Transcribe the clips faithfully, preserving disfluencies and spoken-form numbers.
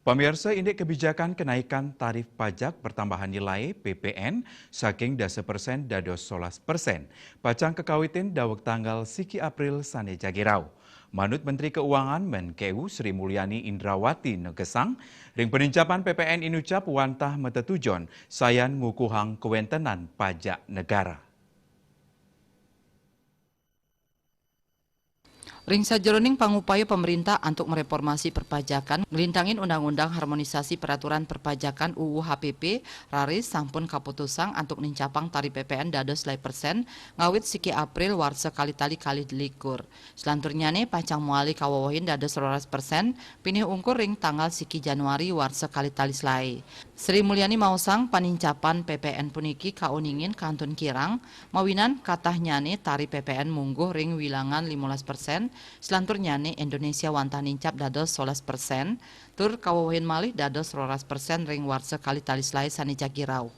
Pamirsa, indik kebijakan kenaikan tarif pajak pertambahan nilai, P P N, saking dasa persen dados solas persen, pacang kakawitin daweg tanggal siki April sane jagi rauh. Manut Menteri Keuangan, Menkeu, Sri Mulyani Indrawati negesang, ring panincapan P P N inucap wantah matetujon sayan ngukuhang kawentenan pajak negara. Ring sajeroning pangupaya pemerintah antuk mereformasi perpajakan, nglintangin Undang-Undang Harmonisasi Peraturan Perpajakan, U U H P P, raris sampun kaputusang antuk nincapang tarif P P N dados lai persen, ngawit siki April warsa kalih tali kalih likur. Selanturnyane pacang mawali kawewehin dados roras persen, pinih ungkur ring tanggal siki Januari warsa kalih tali selae. Sri Mulyani maosang panincapan P P N puniki kauningin kantun kirang, mawinan katahnyane tarif P P N mungguh ring wilangan limolas persen, selanturnyane Indonesia wantah nincap dados solas persen, tur kawewehin malih dados roras persen ring warsa kalih tali selae sane jagi rauh.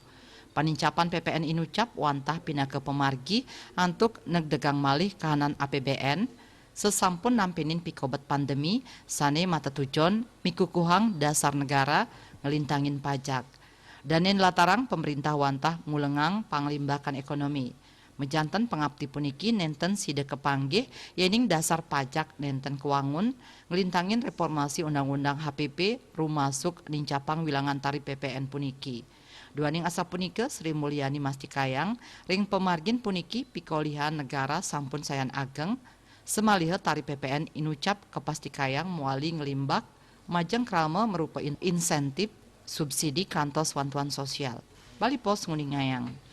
Panincapan P P N inucap wantah pinaka pamargi antuk negdegang malih kahanan A P B N, sesampun nampinin pikobet pandemi sane matetujon mikukuhang dasar negara nglintangin pajak. Dane nlatarang pamrintah wantah ngulengang panglimbakan ekonomi. Majanten pangapti puniki nenten sida kapanggih yening dasar pajak nenten kawangun, nglintangin reformasi Undang-Undang H P P rumasuk nincapang wilangan tarif P P N puniki. Duaning asapunika, Sri Mulyani mastikayang, ring pamargin puniki pikolihan negara sampun sayan ageng, samaliha tarif P P N inucap kapastikayang mawali nglimbak majeng krama marupa in-, insentif, subsidi kantos wantuan sosial. Bali Post nguningayang.